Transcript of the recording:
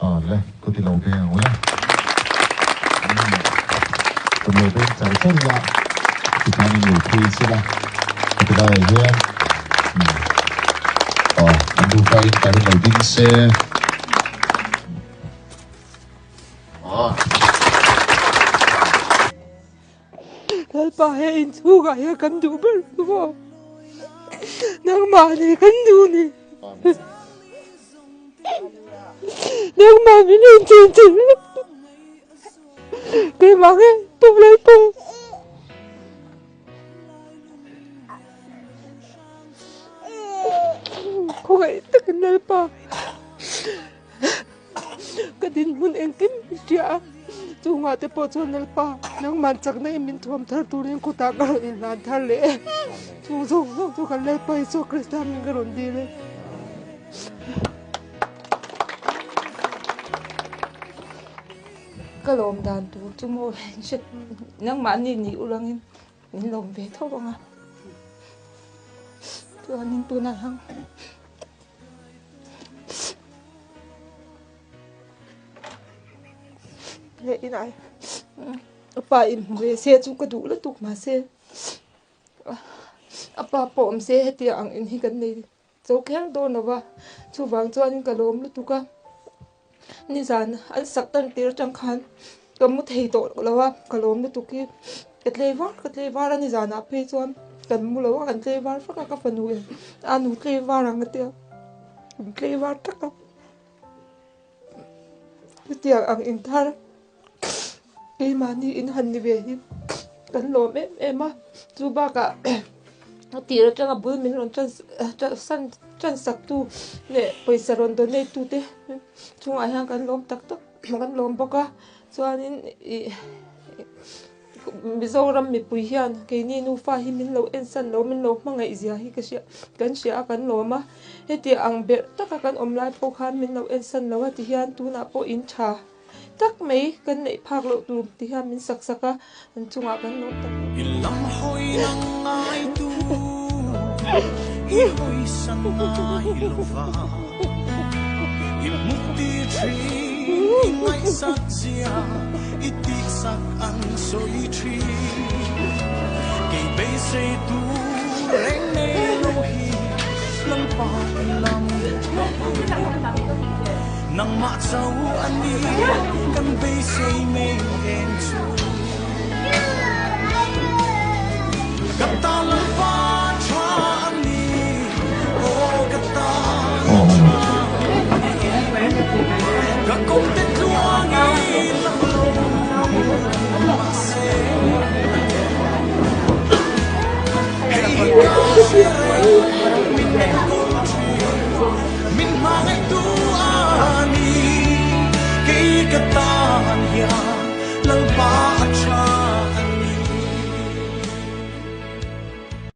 Le, kut i lo beng ang ule. Kut lo beng char char ila, tikhan in lo thui sila. Heti laiah hian aw an nufa in tahin lo ding se. Aw. Lalpa he inchhungah hian kan duh ber chu maw? Nangmah ni kan duh ni. Nangmah min inchei chei keimah nge tum Lalpa. Khawngaih takin Lalpa. Ka dinhmun engkim i hria a, chungah te pawh chuan Lalpa nangman chakna in min thuam thar turin kutah ka rawn inhlan thar leh e. Chung zawng zawng chu kan Lalpa Isua Krista hming ka rawn dil e. Ka lawm dan tur chu maw nangmahni nih ulangin min lawm ve tho ang a, chuanin tunah hian. Leh inah a pa in hmu ve se chu ka duh lutuk mahse a pa pawh awm se hetiang ang in hi kan nei zo kher dawn lo va chuvang chuan ka lawm lutuk a nizan an sak tan tir atang khan ka mu thei tawh lo a ka lawm lutuk hi ka tlei var ka tlei var a nizanah phei chuan kan mu lo a kan tlei var vak a ka fanu in a nu tlei var ang a tia kan tlei var tak a. Hetiang ang inthar keimahni in han ni ve hi kan lawm em em a, chu bakah a tir atanga bul min rawn tan tan sak tu leh pawisa rawn donate tu te chungah hian kan lawm tak tak kan lawm bawk a chuanin ih. Mizoram mipui hian keini nufa hi min lo ensan lo, min lo hmangaih zia hi ka hria, kan hria a kan lawm a. Heti ang berh taka kan awm lai pawh khan min lo ensan lo a ti hian tunah pawh in tha tak mai kan neih phak loh tur ti hian min sak sak a, an chungah kan lawm tak lo. I lam hawi nang ngai tu i hawi san ngai lova i mukti thin i ngaihsak zia i tihsak an sawi thin kei beisei tu reng nei lo hi Lalpa i lam ka hawi nangmah cho a ni kan beisei mei em chu ka ta Lalpa tha a ni aw ka ta tha ka kawng te tluang i lang lo mahse hei hi ka hria reng min enkawl thin min hmangaihtu a ni kei ka tan hian Lalpa a tha.